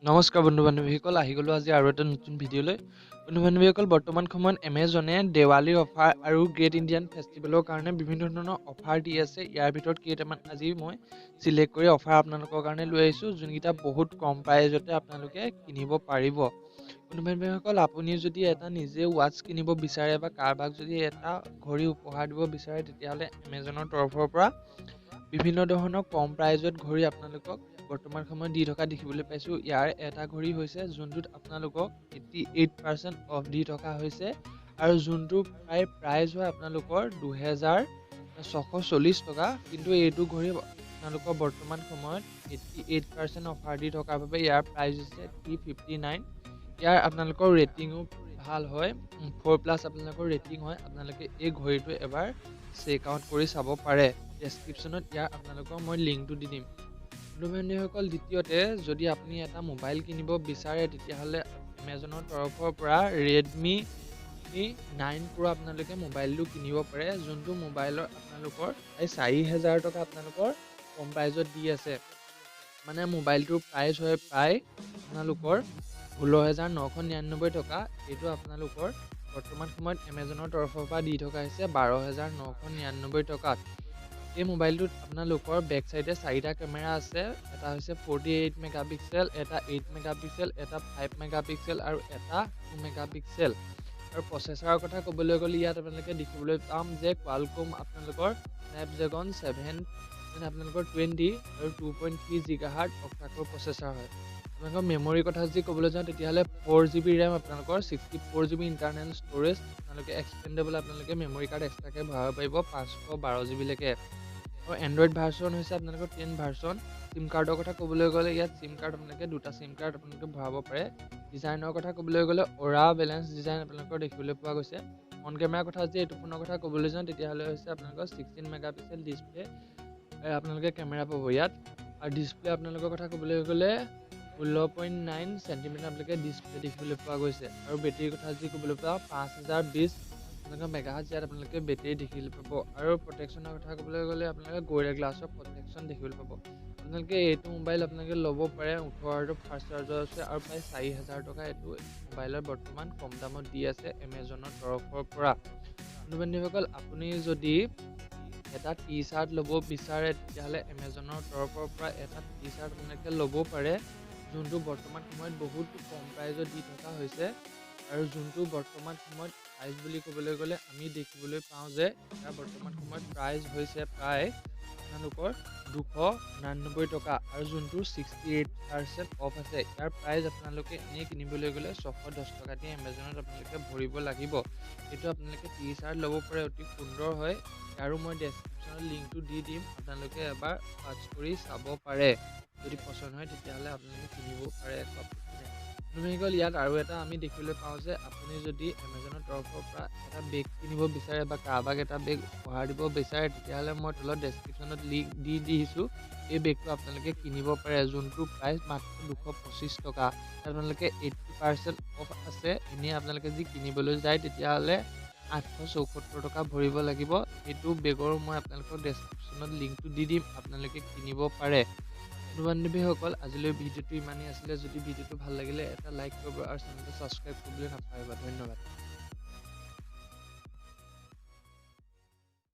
নমস্কাৰ বন্ধু বান্ধৱীসকল, আহি গ'লোঁ আজি আৰু এটা নতুন ভিডিঅ'লৈ। বন্ধু বান্ধৱীসকল, বৰ্তমান সময়ত এমেজনে দেৱালীৰ অফাৰ আৰু গ্ৰেট ইণ্ডিয়ান ফেষ্টিভেলৰ কাৰণে বিভিন্ন ধৰণৰ অফাৰ দি আছে। ইয়াৰ ভিতৰত কেইটামান আজি মই চিলেক্ট কৰি অফাৰ আপোনালোকৰ কাৰণে লৈ আহিছোঁ, যোনকেইটা বহুত কম প্ৰাইজতে আপোনালোকে কিনিব পাৰিব। বন্ধু বান্ধৱীসকল, আপুনি যদি এটা নিজে ৱাটচ কিনিব বিচাৰে বা কাৰোবাক যদি এটা ঘড়ী উপহাৰ দিব বিচাৰে, তেতিয়াহ'লে এমেজনৰ তৰফৰ পৰা বিভিন্ন ধৰণৰ কম প্ৰাইজত ঘড়ী আপোনালোকক বৰ্তমান সময়ত দি থকা দেখিবলৈ পাইছোঁ। ইয়াৰ এটা ঘড়ী হৈছে যোনটোত আপোনালোকক 88% অফ দি থকা হৈছে আৰু যোনটো প্ৰায় প্ৰাইজ হয় আপোনালোকৰ 2640 টকা, কিন্তু এইটো ঘড়ী আপোনালোকৰ বৰ্তমান সময়ত 88% অফাৰ দি থকাৰ বাবে ইয়াৰ প্ৰাইজ হৈছে 359। ইয়াৰ আপোনালোকৰ ৰেটিঙো ভাল হয়, 4+ আপোনালোকৰ ৰেটিং হয়। আপোনালোকে এই ঘড়ীটো এবাৰ চেক আউট কৰি চাব পাৰে। ডেছক্ৰিপশ্যনত ইয়াৰ আপোনালোকৰ মই লিংকটো দি দিম। বন্ধু বান্ধৱীসকল, দ্বিতীয়তে যদি আপুনি এটা মোবাইল কিনিব বিচাৰে, তেতিয়াহ'লে এমেজনৰ তৰফৰ পৰা ৰেডমি 9 প্ৰ' আপোনালোকে মোবাইলটো কিনিব পাৰে, যোনটো মোবাইলৰ আপোনালোকৰ এই 4000 টকা আপোনালোকৰ কম প্ৰাইজত দি আছে। মানে মোবাইলটোৰ প্ৰাইচ হয় প্ৰায় আপোনালোকৰ 16,999 টকা। এইটো আপোনালোকৰ বৰ্তমান সময়ত এমেজনৰ তৰফৰ পৰা দি থকা হৈছে 12,999 টকাত। এই মোবাইলটোত আপোনালোকৰ বেক চাইডে চাৰিটা কেমেৰা আছে। এটা হৈছে 48 মেগাপিক্সেল, এটা 8 মেগাপিক্সেল, এটা 5 মেগাপিক্সেল আৰু এটা 2 মেগাপিক্সেল। আৰু প্ৰচেছাৰৰ কথা ক'বলৈ গ'লে ইয়াত আপোনালোকে দেখিবলৈ পাম যে কোৱালকম আপোনালোকৰ স্নেপড্ৰেগন 7 মানে আপোনালোকৰ 20 আৰু 2.3 জিগাহাৰ্ট অক্টাক'ৰ প্ৰচেছাৰ হয়। আপোনালোকৰ মেমৰিৰ কথা যদি ক'বলৈ যাওঁ, তেতিয়াহ'লে 4 জি বি ৰেম, আপোনালোকৰ 64 জি বি ইণ্টাৰনেল ষ্ট'ৰেজ, আপোনালোকে এক্সপেণ্ডেবল আপোনালোকে মেমৰি কাৰ্ড এক্সট্ৰাকৈ ভৰাব পাৰিব 512 জি বিলৈকে। আৰু এণ্ড্ৰইড ভাৰ্চন হৈছে আপোনালোকৰ 10 ভাৰ্চন। চিম কাৰ্ডৰ কথা ক'বলৈ গ'লে ইয়াত চিম কাৰ্ড আপোনালোকে দুটা চিম কাৰ্ড আপোনালোকে ভৰাব পাৰে। ডিজাইনৰ কথা ক'বলৈ গ'লে অ'ৰা বেলেঞ্চ ডিজাইন আপোনালোকৰ দেখিবলৈ পোৱা গৈছে। অন কেমেৰাৰ কথা যদি এইটো ফোনৰ কথা ক'বলৈ যাওঁ, তেতিয়াহ'লে হৈছে আপোনালোকৰ 16 মেগাপিক্সেল ডিছপ্লে আপোনালোকে কেমেৰা পাব ইয়াত। আৰু ডিছপ্লে আপোনালোকৰ কথা ক'বলৈ গ'লে 16.9 চেণ্টিমিটাৰ আপোনালোকে ডিছপ্লে দেখিবলৈ পোৱা গৈছে। আৰু বেটেৰীৰ কথা যদি ক'বলৈ পাওঁ, 5020 আপোনালোকৰ মেগাহাৰ্টজ ইয়াত আপোনালোকে বেটেৰী দেখিবলৈ পাব। আৰু প্ৰটেকশ্যনৰ কথা ক'বলৈ গ'লে আপোনালোকে গৰিলা গ্লাছৰ প্ৰটেকশ্যন দেখিবলৈ পাব। আপোনালোকে এইটো মোবাইল আপোনালোকে ল'ব পাৰে। 18 ৱাটৰ ফাষ্ট চাৰ্জাৰ আছে আৰু প্ৰায় 4000 টকা এইটো মোবাইলৰ বৰ্তমান কম দামত দি আছে এমেজনৰ তৰফৰ পৰা। বন্ধু বান্ধৱীসকল, আপুনি যদি এটা টি চাৰ্ট ল'ব বিচাৰে, তেতিয়াহ'লে এমেজনৰ তৰফৰ পৰা এটা টি চাৰ্ট আপোনালোকে ল'ব পাৰে, যোনটো বৰ্তমান সময়ত বহুত কম প্ৰাইজত দি থকা হৈছে। আৰু যোনটো বৰ্তমান সময়ত প্ৰাইচ বুলি ক'বলৈ গ'লে আমি দেখিবলৈ পাওঁ যে ইয়াৰ বৰ্তমান সময়ত প্ৰাইচ হৈছে প্ৰায় আপোনালোকৰ 289 টকা। আৰু যোনটো 68% অফ আছে, ইয়াৰ প্ৰাইচ আপোনালোকে এনেই কিনিবলৈ গ'লে 610 টকা দি এমেজনত আপোনালোকে ভৰিব লাগিব। এইটো আপোনালোকে টি চাৰ্ট ল'ব পাৰে, অতি সুন্দৰ হয়। আৰু মই ডেছক্ৰিপশ্যনত লিংকটো দি দিম, আপোনালোকে এবাৰ চাৰ্চ কৰি চাব পাৰে। যদি পচন্দ হয় তেতিয়াহ'লে আপোনালোকে কিনিব পাৰে, একো আপত্তি নাই। বন্ধুসকল, ইয়াত আৰু এটা আমি দেখিবলৈ পাওঁ যে আপুনি যদি এমেজনৰ তৰফৰ পৰা এটা বেগ কিনিব বিচাৰে বা কাৰোবাক এটা বেগ উপহাৰ দিব বিচাৰে, তেতিয়াহ'লে মই তলত ডেছক্ৰিপশ্যনত লিংক দি দিছোঁ। এই বেগটো আপোনালোকে কিনিব পাৰে, যোনটোৰ প্ৰাইচ মাত্ৰ 225 টকা। আপোনালোকে 80% অফ আছে। এনেই আপোনালোকে যদি কিনিবলৈ যায়, তেতিয়াহ'লে 874 টকা ভৰিব লাগিব। এইটো বেগৰো মই আপোনালোকক ডেছক্ৰিপশ্যনত লিংকটো দি দিম, আপোনালোকে কিনিব পাৰে। বন্ধু বান্ধৱীসকল, আজিলৈ ভিডিঅ'টো ইমানেই আছিলে। যদি ভিডিঅ'টো ভাল লাগিলে এটা লাইক কৰিব আৰু চেনেলটো ছাবস্ক্ৰাইব কৰিবলৈ নাপাহৰিব। ধন্যবাদ।